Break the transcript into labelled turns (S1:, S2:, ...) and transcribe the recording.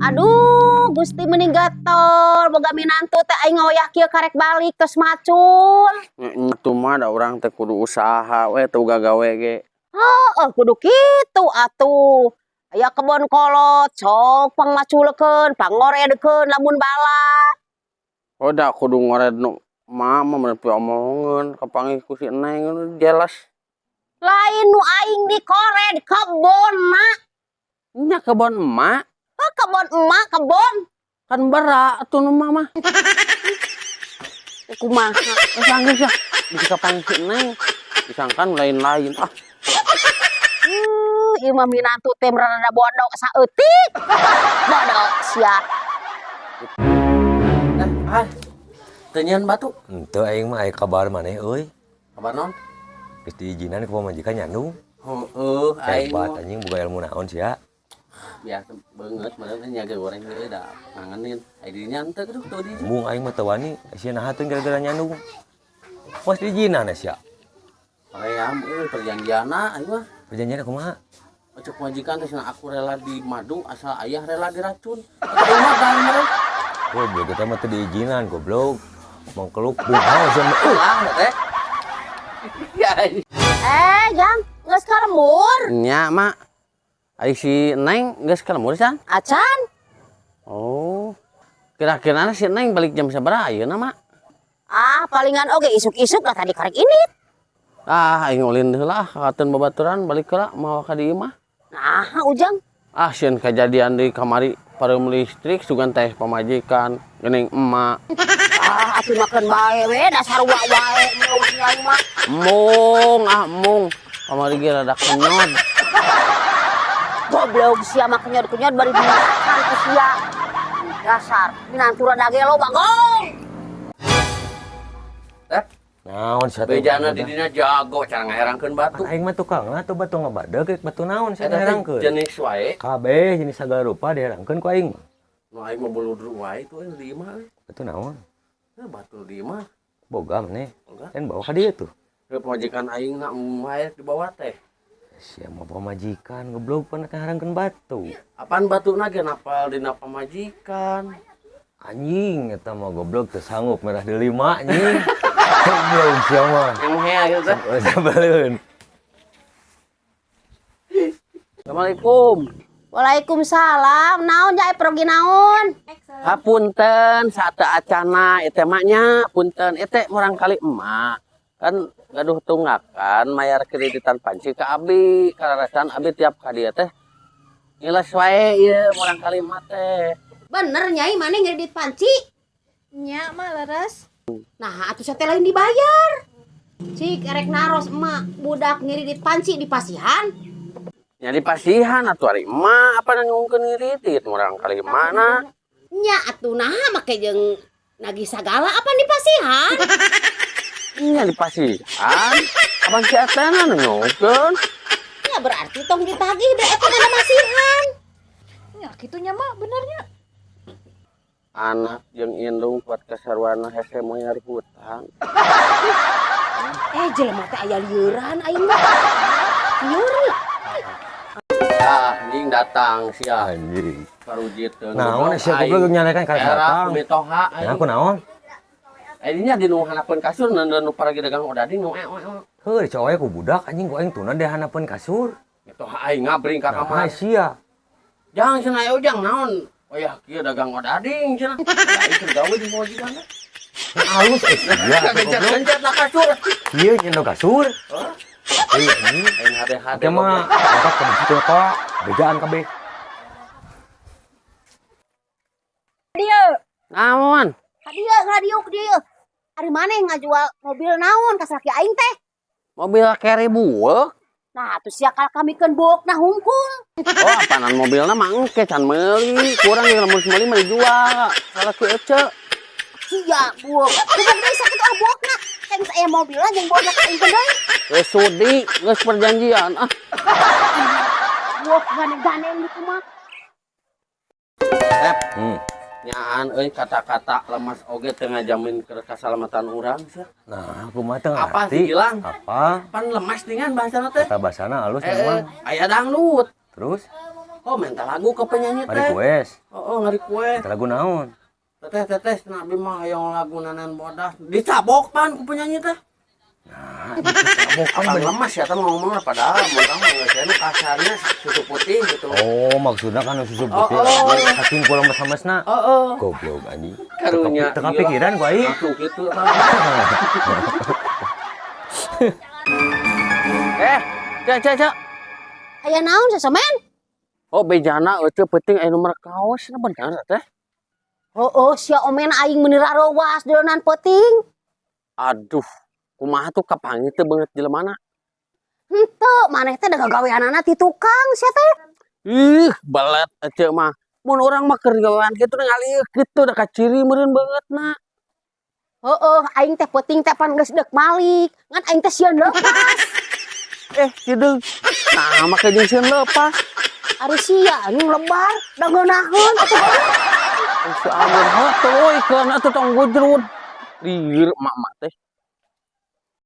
S1: Aduh, Gusti meni getol, boga minantu teh aing ngoyah kieu karek balik tos macul.
S2: Atuh mah da urang teh kudu usaha we teu gagawe ge.
S1: Heeh, kudu kitu atuh. Aya kebon kolot, sok pangmaculkeun, pangoredkeun lamun bala.
S2: Oh da kudu ngored nu mama mah omongeun kapanggih ku si Neng jelas.
S1: Lain nu aing dikored kebonna.
S2: Nya kebon emak.
S1: Heuh, kebon emak, kebon.
S2: Kan berak atuh nu mama.
S1: Kumaha?
S2: Geus geus ah. Bisa kapanggih si Neng. Disangkan lain-lain ah.
S1: Ieu mah minantu teh rada bodoh saeutik. Bodoh sia.
S2: Ah. Teu nyieun batu.
S3: Henteu aing mah aya kabar maneh euy.
S2: Kabar naon?
S3: Geus diizinan ku pamajikan nyandung.
S2: Heeh, aing
S3: Hebat anjing boga ilmu naon sia.
S2: Biasa beungeut meureun nya ge goreng deui da ngangenin. Ai dirinya henteu kitu teu diizin.
S3: Embung aing mah teu wani, sia naha teh gara-gara nyandung. Pas diizinan sia.
S2: Hoream euy perjanjianna aing mah.
S3: Perjanjian kumaha?
S2: Cek majikan teh cenah aku rela di madu asal ayah rela diracun. Aing mah gawe meureun.
S3: Goblok kita mah teu diizinan goblok. Mangkeluk bunga sia mah.
S2: Ulah teh. Ya.
S1: Eh, Jang, geus ka lembur.
S2: Nya, Mak. Ai si Neng geus ka lembur can?
S1: Acan.
S2: Oh. Kira-kira si Neng balik jam sabaraha ayeuna, Mak?
S1: Ah, palingan oge isuk-isuk lah tadi karek ini.
S2: Ah, aing ulin heula kakeun babaturan balik heula mawa ka dieu mah.
S1: Nah, Ujang.
S2: Ah, sieun kejadian di kamari pareum listrik sugan teh pamajikan geuning emak.
S1: Ah, atuh makan bae we, dasar wa wae embung sia mah.
S2: Embung, ah embung. Kamari ge rada kenyot.
S1: Goblok sia mah kenyot-kenyot bari dimakan ku sia. Dasar minantu rada gelo bagong.
S2: Eh,
S3: Naon sia teh?
S2: bejana di dina jago cara ngaherangkeun batu.
S3: Kan aing mah tukang lah tuh batu ngabadeg rek batu naon sia
S2: Eta teh
S3: diherangkeun.
S2: jenis wae.
S3: Kabeh jenis sagala rupa diherangkeun ku aing mah.
S2: Nu aing mah buludru wae tuh di imah euy.
S3: Batu naon?
S2: Eh, batu di imah.
S3: Boga maneh.
S2: Boga.
S3: Kan bawa ka dieu tuh.
S2: Ke pamajikan aing na wae dibawa teh.
S3: Sia mah pamajikan goblok pan ngaherangkeun batu.
S2: Apaan batuna ge napal dina pamajikan.
S3: Anjing eta mah goblok teu sanggup merah delima anjing. Goblok sia mah.
S2: Yang hea gitu teh.
S3: Sabaleun.
S2: Assalamualaikum.
S1: Waalaikumsalam. Naon jae pergi naon?
S2: Hapunten saat acana ieu mah nya punten ieu teh murang kali emak. Kan gaduh tunggakan mayar kreditan panci ke abi kararasan abi tiap ka dieu teh ngiles wae ieu murang kali emak teh.
S1: Bener nyai maneh ngredit panci?
S4: Nya mah leres.
S1: Nah, atuh teh lain dibayar. Cik erek naros emak budak ngiridit panci di pasihan.
S2: Nya di pasihan atuh ari emak apa nyungkeun ngiridit murang kali mana?
S1: Nya atuh naha make jeung nagih sagala apa di pasihan?
S2: Nya di pasihan. Abang si etena nu nyungkeun.
S1: Ya berarti tong ditagih da eta mana masihan.
S4: Nya kitu nya mah benernya.
S2: Anak jeung indung kuat kasarwana hese mayar hutang.
S1: Eh jelema teh aya lieuran aing mah. Lieur nya.
S2: Ah, anjing datang sia.
S3: Anjing.
S2: Karujiteun.
S3: Naon sia goblok nyarekan karek
S2: Era
S3: datang.
S2: mitoha
S3: Nah, aku naon?
S2: Ayeuna di nu hanapeun kasur nu paragi dagang odading nu
S3: Heuh, dicoe ku budak anjing ku aing tuna di hanapeun kasur.
S2: Mitoha aing ngabring ka
S3: Nah,
S2: kamar.
S3: sia.
S2: Jang cenah aya ujang naon? Oh ya kieu dagang odading cenah. Ya aing keur gawe di pamajikan teh.
S3: Halus eh sia.
S2: Gencet-gencet lah kasur.
S3: Ieu nyendok kasur.
S2: Hah?
S3: Iya anjing.
S2: Aing hade-hade.
S3: Teh mah tempat ke situ kok bejaan kabeh.
S1: Dieu.
S2: Naon?
S1: Ka dieu ngadiuk dieu. Ari maneh ngajual mobil naon ka salaki aing teh?
S2: Mobil carry bueuk.
S1: Nah, atuh sia kal kamikeun bueukna hungkul.
S2: Oh, apanan mobilna mah engke can meuli. Kurang jeung lamun meuli mah dijual. Salaki ece.
S1: Sia bueuk. Bukan deui sakitu ah bueukna. Kan geus aya mobilna jeung bueukna ka aing deui.
S2: Geus sudi, geus perjanjian ah.
S1: Bueuk gane-gane gitu mah.
S2: Ep,
S3: Hmm.
S2: nyaan euy kata-kata lemas oge teu ngajamin keselamatan urang sia.
S3: Nah, aku mah teu
S2: Apa
S3: ngarti.
S2: sih Gilang?
S3: Apa?
S2: Pan lemas dengan bahasana teh.
S3: Kata bahasana halus
S2: Eh,
S3: memang.
S2: aya dangdut.
S3: Terus?
S2: Oh, minta lagu ke penyanyi teh.
S3: Request.
S2: Oh, nge-request.
S3: Minta lagu naon?
S2: Teteh, teteh, nabi mah hayang lagu Nanan Bodas. Dicabok pan ku penyanyi teh.
S3: Nah, dicabok kan
S2: Abang
S3: bener.
S2: lemas ya, teman ngomongnya padahal mun kamu nggak kasarnya susu putih gitu.
S3: Oh, maksudnya kan susu putih.
S2: Oh, oh.
S3: Saking ku lemes-lemesna.
S2: Oh.
S3: Goblok anjing.
S2: Karunya.
S3: Teu kapikiran ku aing.
S2: Langsung gitu. Eh, cek, cek, cek.
S1: Aya naon sesemen?
S2: Oh, bejana eueuh penting aya nomor kaos na bener teh.
S1: Oh, sia omen aing meuni rarowas deunan peuting.
S2: Aduh, kumaha tuh kapanggih teh beungeut jelemana?
S1: Henteu, maneh teh da gagaweanana ti tukang sia teh.
S2: Ih, belet ece mah. Mun urang mah keur gawean kitu ngalieuh kitu da kaciri meureun beungeutna.
S1: Heeh, aing teh peuting teh pan geus deuk malik. Ngan aing teh sieun lepas.
S2: Eh, hideung. Nah, make jeung sieun lepas.
S1: Ari sia anjing lebar, da ngeunaheun atuh.
S2: Si Amir, heuh tuluy atuh tong gujrud. Lieur emak-emak teh.